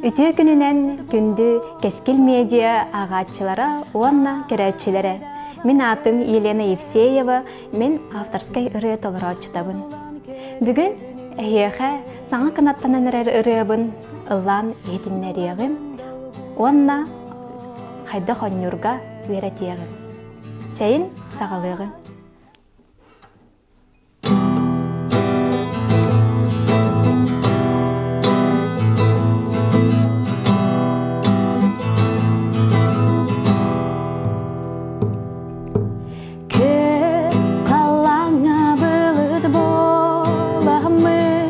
Үтүө күнүнэн күндү Кэскил медиа ааҕааччылара уонна көрөөччүлэрэ. Мин аатым Елена Евсеева, мин авторскай ырыа толорооччутабын. Бүгүн эһиэхэ саҥа кынаттанан эрэр ырыабын ыллаан иһитиннэриэҕим уонна хайдах оонньуурга үөрэтиэҕим. Чэйин саҕалыаҕыҥ. Күөх халлааҥҥа былыт буоламмын,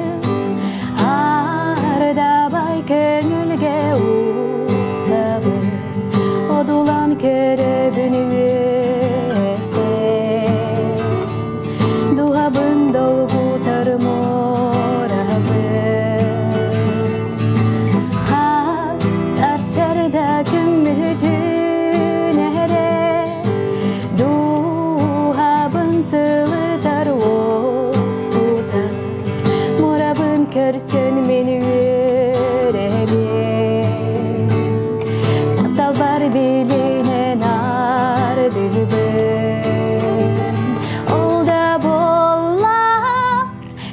Ардабай көҥүлгэ устабын, Одулан көрөбүн үөһэ. Дууһабын долгутар муорабын. Хас сарсыарда күммүтүн эрэ Дууһабын сылытар уоскутар, Мурабын көрсөн мин үөрэбин. Тапталбар билинэн ардыбын. Ол да буоллар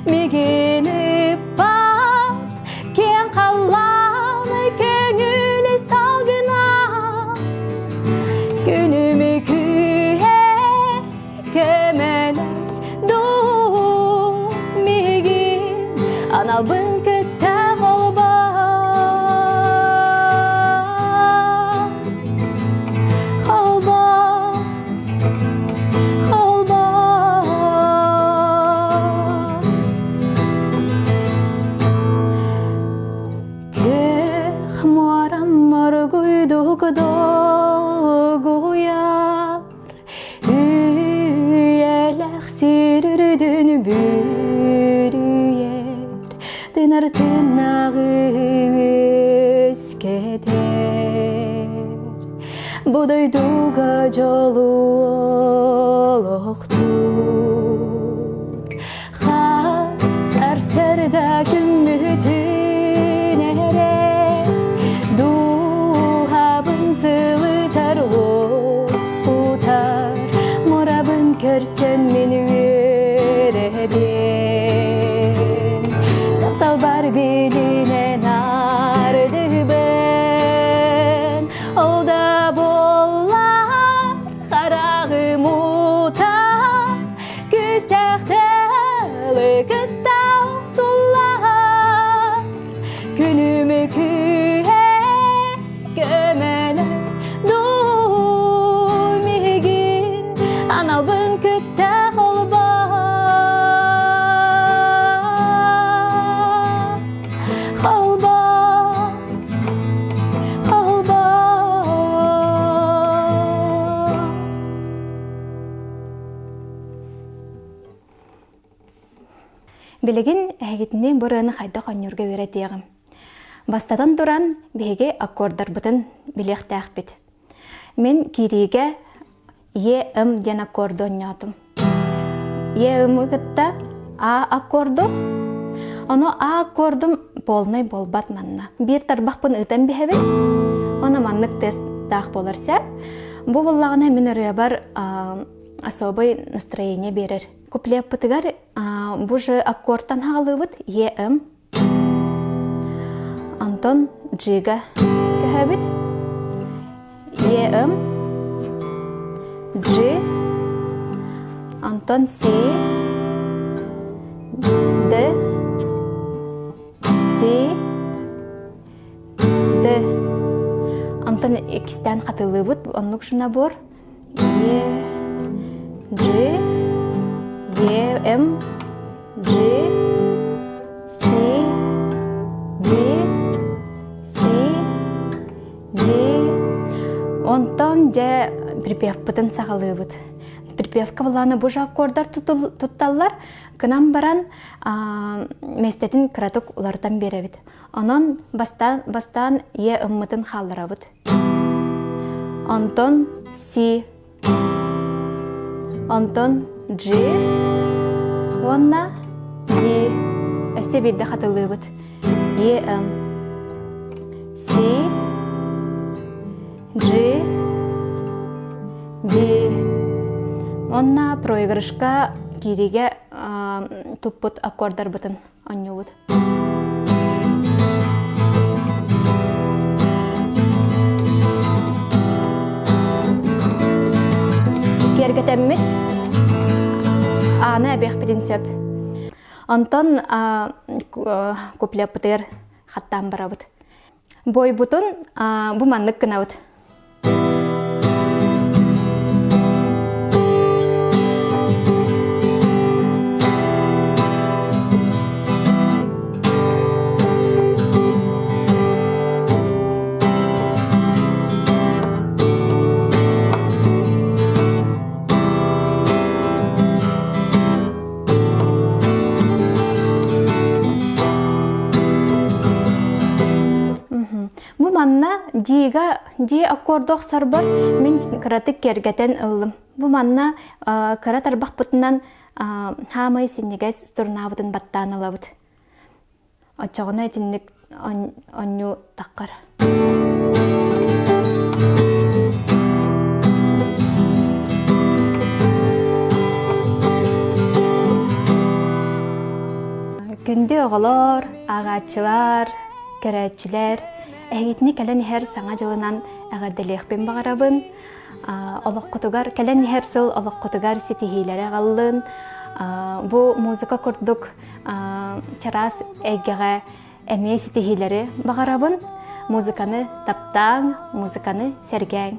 мигин ыппат, Киэҥ халлааны көҥүл салгына Күнүм күүһэ көмөлөс дуу миигин аналбын кытта холбоо холбоо холбоо Күөх муорам моргуйдук долгуйар, Үйэлэх сир үрдүн бүрүйэр, Тынар тыыннааҕы үөскэтэр. Бу дойдуга дьолу олохтуур. Хас сарсыарда күммүтүн эрэ дууһабын сылытар уоскутар мурабын көрсөн мин үөрэбин тапталбар билинэн ардыбын ол да буоллар хараҕым уута Күүстээх тыалы кытта охсуллар Күнүм күүһэ көмөлөс дуу миигин аналбын кытта холбоо холбоо холбоо Билигин эһигитини бу ырыаны хайдах оонньуурга үөрэтиэҕим. Бастатан туран, биһиги аккордарбытын билиэхтээхпит. Мин киириигэ Е М диэн аккорду оонньоотум. Е М кытта А аккорду. Ону А аккордум полный буолбат манна. Биир тарбахпын ыытан биһэбин. Ону маннык тестаах буолар сөп. Бу буллаҕына мин ырыабар особый настроение биэрэр. Куплеппытыгар бу же аккордтан хаалыыбыт ЕМ. Онтон G-га көһөбүт. ЕМ, G, онтон C, D, C, Д. Онтон иккистээн хатылыыбыт оннук же набор. Е, G, Е, М, G, C, D, C, D. Онтон дьэ припевпытын саҕалыыбыт. Припевка былаана бу же аккордар тутталлар. Кынан баран миэстэтин кыратык уларытан биэрэбит. Онон бастаан, бастаан Е ыммытын хаалларабыт. Онтон Си, онтон G уонна D. Өссө биирдэ хатылыыбыт. Е М. C, G, D. Уонна проигрышка киириигэ туппут аккордарбытын оонньуубут. Киэргэтэммит ааны эбиэхпитин сөп. Онтон куплеппытыгар хаттаан барабыт. Бойбутун бу маннык гынабыт. Бу манна дига ди аккорду охсорбор мин кыратык киэргэтэн ыллым. Бу манна кыра тарбахпытынан хаамай синньигэс струнаабытын баттаан ылабыт. Оччоҕуна итинник онньуу таххар. Күндү оҕолор, ааҕааччылар, көрөөччүлэр, эһигитини кэлэн иһэр Саҥа дьылынан эҕэрдэлиэхпин баҕарабын. Олоххутугар кэлэн иһэр сыл олоххутугар ситиһиилэри аҕаллын. Бу музыка курдук чараас эйгэҕэ эмиэ ситиһиилэри баҕарабын. Музыканы таптааҥ, музыканы сэргээҥ.